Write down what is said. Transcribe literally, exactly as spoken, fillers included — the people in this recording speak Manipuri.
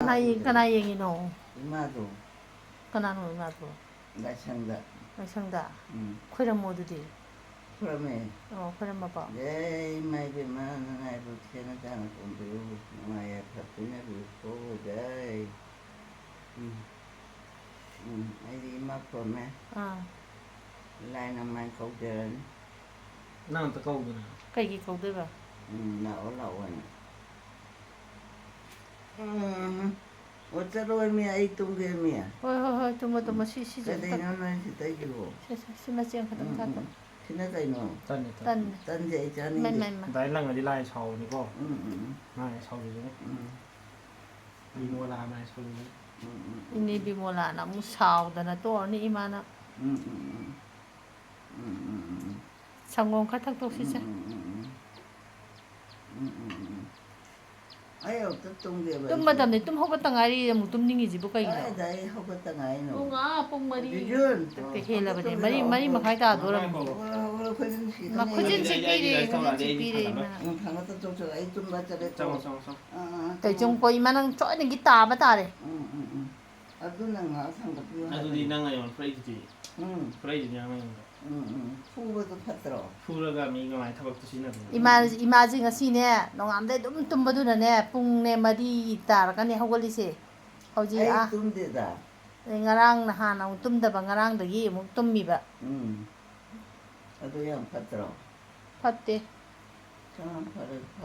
ꯀꯅꯥ ꯌꯦꯡ-, ꯀꯅꯥ ꯌꯦꯡꯉꯤꯅꯣ? ꯏꯃꯥꯗꯣ꯫ ꯀꯅꯥꯅꯣ ꯏꯃꯥꯗꯣ? ꯂꯥꯏꯁꯪꯗ꯫ ꯂꯥꯏꯁꯪꯗ? ꯎꯝ꯫ ꯈꯣꯏꯔꯝꯃꯣ ꯑꯗꯨꯗꯤ꯫ ꯈꯣꯏꯔꯝꯃꯦ꯫ ꯑꯣ, ꯈꯣꯏꯔꯝꯃꯕꯣ? ꯖꯩ ꯏꯃꯥ ꯏꯕꯦꯝꯃ, ꯅꯅꯥꯏꯕ ꯊꯦꯅ ꯇꯥꯅ ꯀꯣꯟꯕꯤꯌꯨ, ꯅꯨꯡꯉꯥꯏ ꯌꯥꯏꯐ ꯄꯤꯅꯕꯤꯌꯨꯀꯣ, ꯖꯩ꯫ ꯎꯝ꯫ ꯎꯝ, ꯑꯩꯗꯤ ꯏꯃꯥ ꯈꯨꯔꯨꯝꯃꯦ꯫ ꯑꯥ꯫ ꯂꯥꯏꯅ ꯃꯥꯏ ꯀꯧꯖꯔꯅꯤ꯫ ꯅꯪ ꯑꯝꯇ ꯀꯧꯗꯅ꯫ ꯀꯩꯒꯤ ꯀꯧꯗꯣꯏꯕ? ꯎꯝ, ꯂꯥꯛꯑꯣ, ꯂꯥꯛꯑꯣꯅ꯫ ꯎꯝ꯫ ꯑꯣ, ꯆꯠꯂꯣꯃꯤ, ꯑꯩ ꯇꯨꯝꯒꯦꯃꯤ꯫ ꯍꯣꯏ, ꯍꯣꯏ, ꯍꯣꯏ, ꯇꯨꯝꯃꯣ, ꯇꯨꯝꯃꯣ꯫ ꯎꯝ꯫ ꯁꯤ, ꯁꯤꯁꯦ ꯑꯝꯇ-, ꯀꯩꯗꯩꯅꯣ ꯅꯣꯏ ꯁꯤꯗꯩꯁꯤꯕꯣ? ꯁꯦ, ꯁꯦ, ꯁꯤ ꯃꯆꯦ ꯑꯃꯈꯛꯇꯪ ꯎꯝ, ꯎꯝ, ꯆꯥꯊꯣꯛ꯫ ꯎꯝ꯫ ꯁꯤꯅ ꯀꯩꯅꯣ? ꯇꯟꯅꯦ, ꯇꯟꯅꯦ꯫ ꯇꯟ꯫ ꯇꯟꯁꯦ ꯑꯩ ꯆꯥꯅꯤꯡꯗꯦ꯫ ꯏꯃꯥꯏ, ꯏꯃꯥꯏ, ꯏꯃꯥꯏ꯫ ꯗꯥꯏ ꯂꯪꯉꯗꯤ ꯂꯥꯏ ꯁꯥꯎꯕꯅꯤꯀꯣ꯫ ꯎꯝ, ꯎꯝ, ꯎꯝ꯫ ꯃꯥꯅ ꯁꯥꯎꯕꯤꯒꯅꯤ꯫ ꯎꯝ꯫ ꯕꯤꯃꯣꯂꯥꯅ ꯁꯣꯏꯕꯅꯤ꯫ ꯎꯝ, ꯎꯝ, ꯏꯅꯦ ꯎꯝ꯫ ꯕꯤꯃꯣꯂꯥꯅ ꯑꯃꯨꯛ ꯁꯥꯎꯗꯅ ꯇꯣꯛꯑꯅꯤ ꯏꯃꯥꯅ꯫ ꯎꯝ, ꯎꯝ, ꯎꯝ꯫ ꯎꯝ, ꯎꯝ, ꯎꯝ, ꯎꯝ꯫ ꯁꯪꯒꯣꯝ ꯈꯔ ꯊꯛꯇꯣꯛꯁꯤꯁꯦ꯫ ꯎꯝ, ꯎꯝ, ꯎꯝ, ꯎꯝ꯫ ꯎꯝ, ꯎꯝ, ꯎꯝ, ꯎꯝ꯫ ꯑꯩ ꯑꯃꯨꯛꯇ ꯇꯨꯝꯒꯦꯕ ꯇꯨꯝ ꯑꯗꯨꯗꯤ꯫ ꯃꯇꯝꯅꯤ, ꯇꯨꯝ ꯍꯧꯒꯠꯇ ꯉꯥꯏꯔꯤ ꯑꯃꯨꯛ ꯇꯨꯝꯅꯤꯡꯉꯤꯁꯤꯕꯨ ꯀꯩꯒꯤꯅꯣ? ꯀꯗꯥꯏꯗ ꯑꯩ ꯍꯧꯒꯠꯇ ꯉꯥꯏꯅꯣ? ꯄꯨꯡ, ꯑꯥ, ꯄꯨꯡ ꯃꯔꯤ ꯕꯤꯖꯨꯟ, ꯍꯦꯛꯇ ꯍꯦꯜꯂꯕꯅꯦ꯫ ꯑꯃꯨꯛꯇ ꯃꯔꯤ, ꯇꯨꯝꯒꯦꯔꯣ? ꯃꯔꯤ ꯃꯈꯥꯏ ꯇꯥꯗꯣꯔꯕꯅꯦ꯫ ꯍꯣꯏ, ꯍꯣꯏ, ꯍꯣꯏ, ꯑꯩꯈꯣꯏ ꯑꯗꯨꯝ ꯁꯤꯗ ꯃꯥ ꯈꯨꯖꯤꯟ ꯂꯩꯔꯒꯦ꯫ ꯁꯦꯠꯄꯤꯔꯦ, ꯈꯨꯖꯤꯟ ꯁꯦꯠꯄꯤꯔꯦ ꯏꯃꯥ꯫ ꯎꯝ, ꯊꯥꯡꯒꯠꯇ ꯇꯣꯛꯆꯔ ꯑꯩ ꯇꯨꯝꯕ ꯆꯠꯂꯦ꯫ ꯆꯪꯉꯣ, ꯆꯪꯉꯣ, ꯆꯪꯉꯣ꯫ ꯑꯥ, ꯑꯥ, ꯑꯥ, ꯇꯩꯆꯨꯡ ꯆꯪꯉꯣ꯫ ꯀꯣ ꯏꯃꯥ ꯅꯪ ꯁꯣꯏꯗꯅꯒꯤ ꯇꯥꯕ ꯇꯥꯔꯦ꯫ ꯎꯝ, ꯎꯝ, ꯎꯝ꯫ ꯑꯗꯨ ꯅꯪ ꯉꯥꯏꯍꯥꯛ ꯊꯥꯡꯒꯠꯄꯤꯌꯨ ꯑꯗꯨꯗꯤ ꯍꯥꯏꯕꯅꯤ꯫ ꯅꯪ ꯑꯩꯉꯣꯟꯗ ꯐꯨꯔꯛꯏꯗꯨꯗꯤ꯫ ꯎꯝ꯫ ꯐꯨꯔꯛꯏꯗꯨꯗꯤ ꯅꯪ ꯑꯩꯉꯣꯟꯗ꯫ ꯎꯝ, ꯎꯝ꯫ ꯐꯨꯕꯗꯨ ꯐꯠꯇ꯭ꯔꯣ? ꯐꯨꯔꯒ ꯃꯤ ꯀꯃꯥꯏꯅ ꯊꯕꯛꯇꯨ ꯁꯤꯖꯤꯟꯅꯗꯣꯏꯅꯣ? ꯏꯃꯥ, ꯏꯃꯥꯁꯤ ꯉꯁꯤꯅꯦ, ꯅꯣꯡꯉꯥꯟꯕꯗꯩ ꯑꯗꯨꯝ ꯇꯨꯝꯕꯗꯨꯅꯅꯦ, ꯄꯨꯡꯅꯦ ꯃꯔꯤ ꯇꯥꯔꯒꯅꯦ ꯍꯧꯒꯠꯂꯤꯁꯦ꯫ ꯍꯧꯖꯤꯛ ꯑꯩ ꯑꯥ, ꯇꯨꯝꯗꯦꯗ꯫ ꯑꯗꯩ ꯉꯔꯥꯡ ꯅꯍꯥꯟ ꯑꯃꯨꯛ ꯇꯨꯝꯗꯕ, ꯉꯔꯥꯡꯗꯒꯤ ꯑꯃꯨꯛ ꯇꯨꯝꯃꯤꯕ꯫ ꯎꯝ꯫ ꯑꯗꯨ ꯌꯥꯝ ꯐꯠꯇ꯭ꯔꯣ? ꯐꯠꯇꯦ꯫ ꯌꯥꯝ ꯐꯔꯦ, ꯐꯔꯦ꯫